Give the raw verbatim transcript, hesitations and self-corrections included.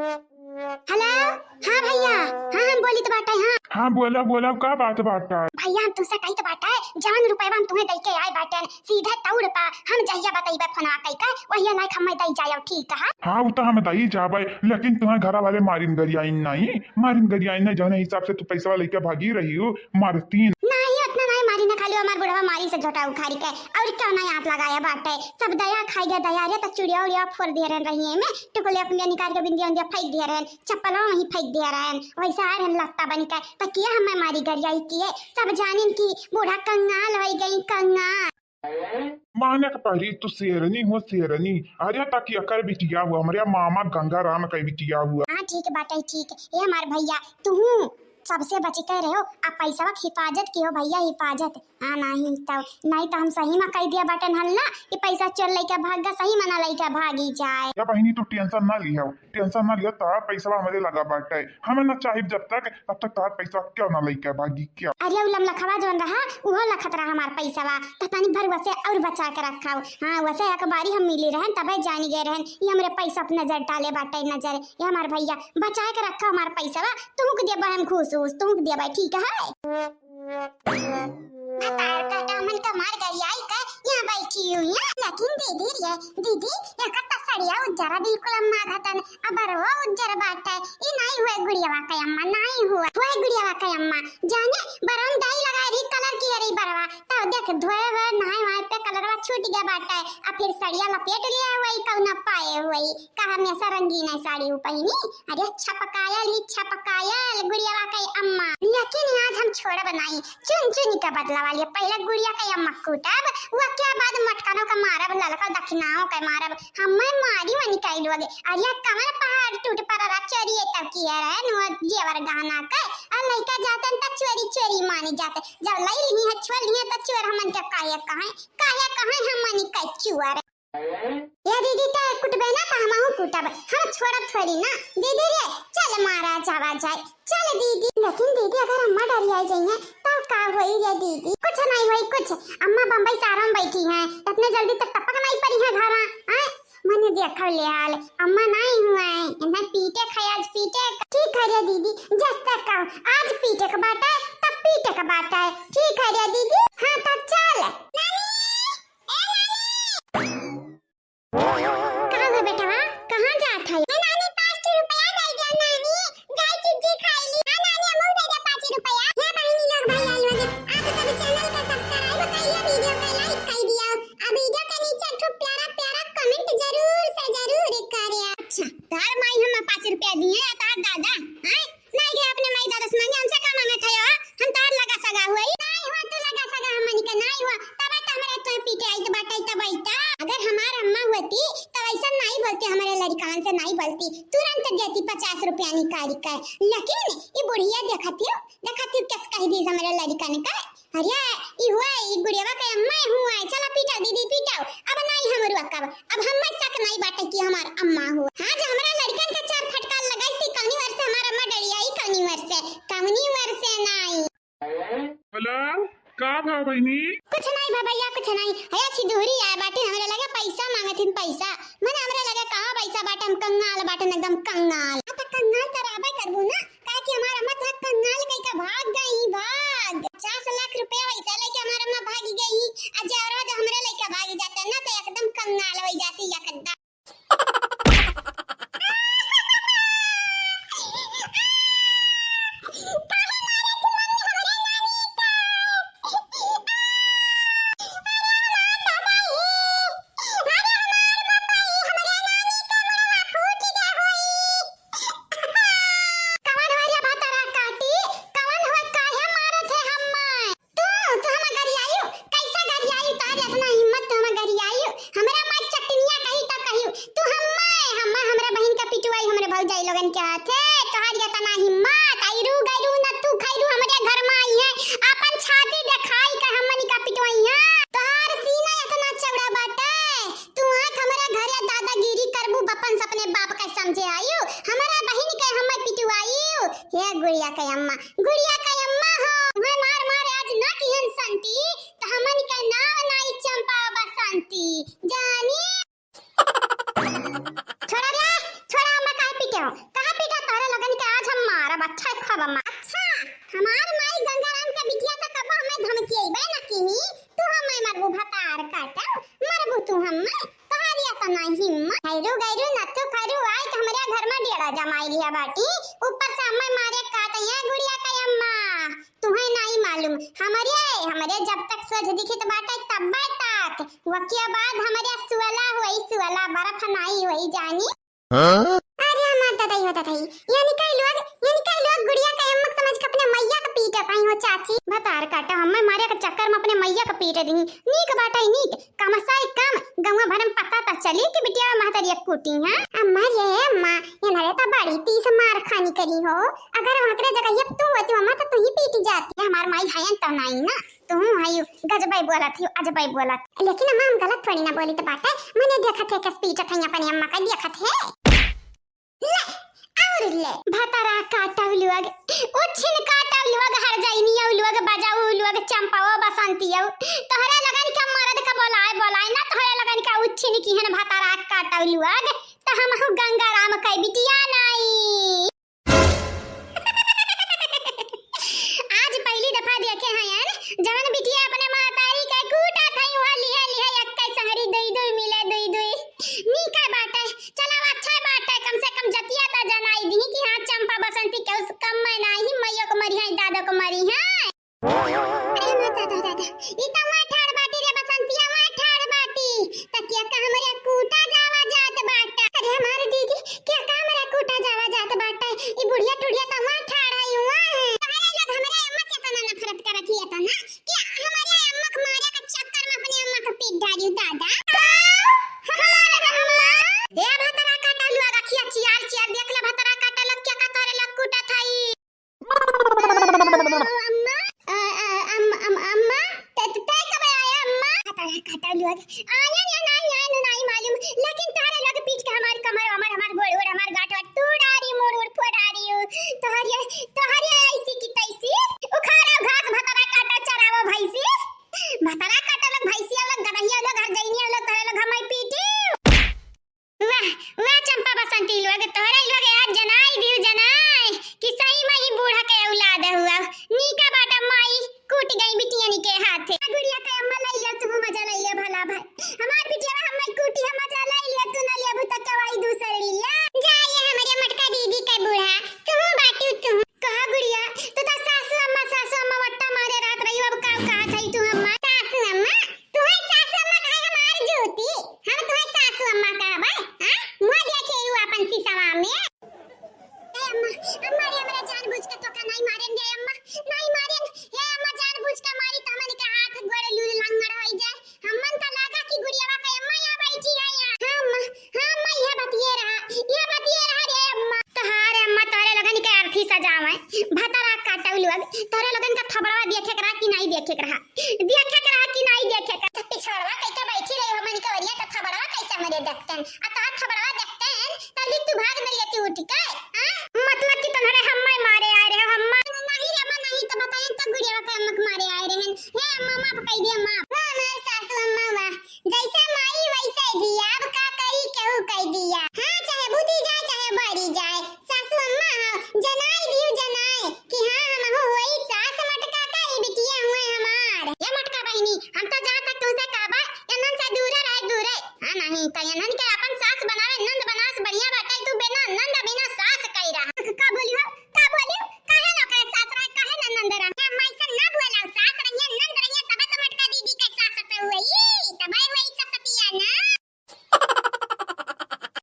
हेलो, हाँ भइया, हाँ हम बोलित बाटे, हाँ। हाँ बोला, बोला, का बात बाटे? भइया हम तुमसे कहित बाटे, जवन रुपयवा हम तुम्हें दइके आए बाटेन, सीधे तौड़ पा, हम जहिया बतइबे फोनवा कइके, वहिया लाइक हमें दइ जायो, ठीक है? हाँ, उ तो हम दइ जाबे, लेकिन तुम्हें घरा वाले मारिन गरियाइन नहीं, मारिन गरियाइन नहीं, जौने हिसाब से तू पैसवा लइके भागी रही हो, मारतीन। नहीं, उतना नहीं मारी ना, खाली हमार बुढ़वा मारी से झोटा उखारी के, और क्या नहीं हाथ लगाया बाटे, सब दया खाई गया दया रे, तो चुड़िया उड़िया फोड़ दिए रहन रही है में, टिकुलिया पुलिया निकाल के बिंदिया उंदिया फेंक दिए रहन, चप्पलवा वहीं फेंक दिए रहन, वैसे आ रहन लत्ता बन के, तो किया हमें मारी गरियाई किए, सब जानिन कि बूढ़ा कंगाल हो गई, कंगाल। माने के पहरी तू शेरनी हो शेरनी। अरे तक एकर बिटिया हुआ, हमरे मामा गंगाराम के बिटिया हुआ। हाँ ठीक बाटे ठीक। ए हमार भइया, तुहू सबसे बच के रहो, आ पैसवा के हिफाजत किहो भइया, हिफाजत। हाँ नहीं तो, नहीं तो हम सही में कह दिया बाटेन हल्ला, ई पैसा चोर लइके भाग गा, सही में ना लइके भागी जाए। या बहिनी तू टेंशन ना लिहो, टेंशन ना लिहो, तोहार पैसवा हमरे लगा बाटे। हमें ना चाहिए जब तक, तब तक तोहार पैसवा क्यों ना लइके भागी क्या? अरे उ लमलखवा जौन रहा, उहो लखत रहा हमार पैसवा, तो तनी भर वसे और बचा के रखा हो। हाँ वसे एक बारी हम मिली रहन, तबे जानी गए रहन, ये हमरे पैसा पे नजर डाले बाटे नजर। ये हमार भइया बचा के रखा हमार पैसवा, तुहूक देबे हम घूस उस, तुहूक देबे, ठीक है? बताओ, काटा मन का मार गरियाई का यहाँ बैठी हुई है। लेकिन दीदी रे, दीदी, एकर तो सड़िया उज्जरा बिल्कुल अम्मा घटन, अब बरवा उज्जर बाटे। ई नहीं हुए गुड़ियावा के अम्मा, नहीं हुए, हुए गुड़ियावा के अम्मा। जाने बरवा में डाई लगा रही, कलर किया रही बरवा। तब देख धोए हुए, नहाए वहाए पे कलरवा छूट गया बाटे। अब फिर सड़िया लपेट लिया हुए, कौना पाए हुए। का हमेशा रंगीन साड़ी उ पहिनी? अरे छपकायल ही छपकायल गुड़ियावा के अम्मा। लेकिन आज हम छोड़ब नाई, चुन चुन के बदला वाली। पहले गुड़िया के अम्मा कूटब, वके बाद मटकनों के मारब, ललका दखिनाओं के मारब। हमें मारी वनी कई लोग। अरे कमल पहाड़ टूट पड़ा चोरी तब किया रहे नु जेवर गहना के। और लइका जातन त चोरी चोरी मानी जाते। जब लई ली है, छोड़ ली है, त चोर हमन के काहे कहें, काहे कहें हमन के चोर। ए दीदी, ते कुटबे ना, त हमहू कुटब। हम छोड़ब थोड़ी ना। दीदी रे, चल मारा जावा जाए। चल दीदी। लेकिन दीदी, अगर अम्मा डरियाई जइहें, तब का होई रे दीदी? कुछ नहीं होई, कुछ। अम्मा बम्बई सारा में बैठी हैं, इतने जल्दी तक टपक नहीं पड़ी हैं घरा, हैं? मने देखो ले हाल, अम्मा नहीं हुआ है, इन्हें पीटे खाए, आज पीटे। ठीक है रे दीदी, जस तक कहो, आज पीटे के बात है, तब पीटे के बात है। ठीक है रे दीदी, हाँ तब चल। नानी, ए नानी। का हो बेटवा, कहाँ जात है? ए नानी, पाँच रुपया दे दे नानी, जाई चिज्जी खाई ली। हाँ नानी, हमहू दे दे पाँच रुपया। हे बहिनी लोग, भाई आई लोग, आप सब channel का subscribe करिए, video का like कर दिया, आ video के नीचे एक ठो प्यारा प्यारा comment जरूर से जरूर करिए। अच्छा, तार माई हम पाँच रुपया दिए, आ तार दादा, हैं? नाई गे अपने माई दादा से मांगे, हमसे का मांगत है हो? हम तार लगा सगा हुआ ही? नाई हुआ तू लगा सगा हमनी के, नाई हुआ। तबे त हमरे तोहे पीटे आई त बाटे, तबे त। अगर हमार अम्मा होती, तब ऐसा नाई बोलती, हमारे लड़िकवन से नाई बोलती। तुरंत देती पचास रुपया निकाल के। लेकिन ई बुढ़िया देखतियो, देखतियो कस कह दी हमरे लड़िकन का। अरे, ई हुआ, ई गुड़ियावा के अम्मा हुआ है। चला पीटा दीदी, पीटाओ। अब नाई हम रुआ कब। अब हमें शक नाई बाटे कि हमार अम्मा हुआ। हाँ, जो हमरा लड़िकन के चार फटकार लगाई थी, कौनी वर्ष से हमार अम्मा डरियाई, कौनी वर्ष से, कौनी वर्ष से नाई। हेलो, का भा बहिनी? कुछ नाई भा भैया, कुछ नाई। हे अच्छी दूरी आए बाटे, हमरा लगे पैसा मांगत हिन, पैसा। मने हमरा लगे कहाँ पैसा बाटे, हम कंगाल बाटे, एकदम कंगाल। हाँ, तो कंगाल तो रहबे करबू ना। काहे कि हमार अम्मा तोहे कंगाल कइके भाग गई, भाग। पचास लाख रुपया वैसे लेके हमार अम्मा भागी गई, आ जे और जो हमरे लइका भागी जाते ना, तो एकदम कंगाल हो जाती एकदम। कवन हो रे भतरा काटी? कवन हो, काहे मारत है हम्मे? तू, तू हम्मे गरियायु? कैसे गरियायु? तोहरे इतना हिम्मत तू हम्मे गरियायु? हमरा माई चटनिया कही तो कहियो। तू हम्मे, हम्मे, हमरा बहिन का पिटवाई, हमरे भौजाई लोगन के हाथे। तोहर इतना हिम्मत, आइरू गइरू न तू खइरू, हमरे घर में आई है। आपन छाती देखाई के हमनी का पिटवाई है। तोहर सीना इतना चौड़ा बाटे। तू आँख हमरा घरे दादागिरी करबू, बपन से अपने बाप के समझे आयु, हमरा बहिन के हम्मे पिटवायु। हे गुड़िया के अम्मा, गुड़िया के अम्मा हो, तुम्हें मार मार आज ना किहन शांति, तो हमन के नाव नाई चंपा बसंती, जानी। छोड़ा रे, छोड़ा, अम्मा काहे पीटे हो? जमाई लिहा बाटी, ऊपर से अम्मा मारे कहत हैं, "गुड़िया के अम्मा, तुहैं नाहीं मालूम, हमरे, हमरे जब तक सोझ दिखित बाटे तब्बे तक, वकिया बाद हमरे सुअला होई, सुअला बर्फ नाहीं होई जानी।" हाँ? अरे हमार ददई हो ददई, यानी कई लोग, यानी कई लोग गुड़िया के अम्मा समझ के अपने मैया के पीटत हई हो चाची। भतार काटा, हम्मे मारे के चक्कर में अपने मैया के पीट दिही। नीक बाटे नीक, कम से कम गौवा भर में पता त चली कि बिटिया महतरिया कूटी हैं। अम्मा रे अम्मा, ये नरे तो बड़ी तीस मार खानी करी हो। अगर वहाँ के जगह ये तू होती अम्मा तो तू ही पीटी जाती। हमार माई हयन तो नाहीं ना, तू हयू गजबई बोलत ही, अजबई बोलत। लेकिन अम्मा हम गलत थोड़ी ना बोली तो बाटे, मने देखत है कस पीटत है अपने अम्मा का देखत है। ले, और ले, भतरा काटव लोग, उछिन काटव लोग, हर जइनियव लोग, बजाऊ लोग, चंपाओ बसंतियव। तोहरे लगन के मरद का बोलाए, बोलाए ना, तोहरे लगन के उछिन किहन भतरा काटव लोग, त हमहू गंगाराम कै बिटिया नाई। आज पहली दफा देखे हैं यार, जवन बिटिया अपने महतारी के कूटा था, वहाँ लिहे, लिहे, एक्के संगरी दुई, दुई मिले, दुई, दुई। नीका बाटे, चला अच्छा बाटे, कम से कम जतिया त जनाई दी कि हाँ, चंपा बसंती केहू से कम में नाहीं, मैया को मरी है, दादा को मरी है। अरे माँ, दादा, दादा, ई त माँ ठाड़ बाटी रे बसंतिया, माँ ठाड़ बाटी। त क्या का हमरे कूटा जावा जात बाटा? अरे हमारे दीदी, क्या का हमरे कूटा जावा जात बाटा? ई बुढ़िया टुढ़िया त माँ ठाड़ है, हुआ है। तोहरे लोग हमरे अम्मा से इतना नफरत करत ही इतना, कि हमारे अम्मा के मारे के चक्कर में अपने अम्मा के पीट डालियो दादा। हमारे अम्मा। ए भतरा काटा लोग, अखिया चियार चियार देख ले, भतरा काटा लोग, क्या का तोहरे लोग कूटा था ई? अम्मा, अ, अ, अम-, अम-, अम्मा, त-, त-, तै कब आया अम्मा? पता है, काटा लोग। आया या नाहीं आया, ना नाहीं मालूम, लेकिन तोहरे लोग पीट के हमार कमर, हमार, हमार गोड़, गोड़, हमार गांठ, वाठ तू डारी, मोड़, ओड़ फोड़ डारी हो। तोहरे, तोहरे ऐसी की तैसी, उखाड़ा घास, भतरा काटा, चरावो भैंसी, भतरा काटा लोग, भैंसिया लोग, गदहिया लोग, हर जइनिया लोग, तोहरे लोग हमार पीटी। वाह, वाह चंपा बसंती लोग, तोहरे लोग आज जनाई दियो जनाई कि सही में ही बूढ़ा के औलाद हुआ। नीका बाटा माई, कूट गई बिटियन के हाथे। आ गुड़िया के अम्मा लई लिया, तू मजा लई लिया भला भाई। हमार बिटिया हमें कूटी है, मजा लई लिया, तू ना लिया भूता कवाई दूसरे लिया। जा ये हमारे मटका दीदी के बूढ़ा, तू बाटू तू। कहा गुड़िया, तू तो सासू अम्मा, सासू अम्मा वट्टा मारे रात रही, अब का कहा था तू अम्मा? सासू अम्मा? तुम्हारी सासू अम्मा का है हमार जूती? हम तुम्हारी सासू अम्मा का हबै? हाँ? मुँह देखे यू अपन सिसवा में। ए अम्मा, अम्मा रे, हमरा जानबूझ के तोका नाहीं मारेन रे अम्मा, नाहीं मारेन। हे अम्मा, जानबूझ के मारी त हमन के हाथ गोड़ लूल लंगड़ होई जाए। हमन का लागा कि गुड़ियावा के अम्मा यहाँ बैठी है यहाँ। हाँ अम्मा, हाँ अम्मा, यह बतिये रहा, यह बतिये रहा रे अम्मा। तोहार अम्मा तोहरे लोगन के अर्थी सजावे, भतरा काटव लोग, तोहरे लोगन का थबड़वा देखे के रहा कि नाहीं देखे के रहा? देखे के रहा कि नाहीं देखे के? तो पिछड़वा कइके बैठी रही हमन के ओरिया, तो थबड़वा कैसे हमरे देखतेन? आ तोहार थबड़वा देखतेन, तो लिख तू भाग दे लेती उठ के, हाँ? मतलब कि तुम्हारे हम्मा मारे आए रहे हो, हम्मा? नहीं रे अम्मा, नहीं तो बताएं तो गुड़िया के अम्मा के मारे आए रहे। हे अम्मा, माफ कई दिया, माफ। वाह हमार सासू अम्मा, वाह। जैसे माई वैसे धिया, अब का करी केहू कई दिया। हाँ, चाहे बूती जाए, चाहे बरी जाए।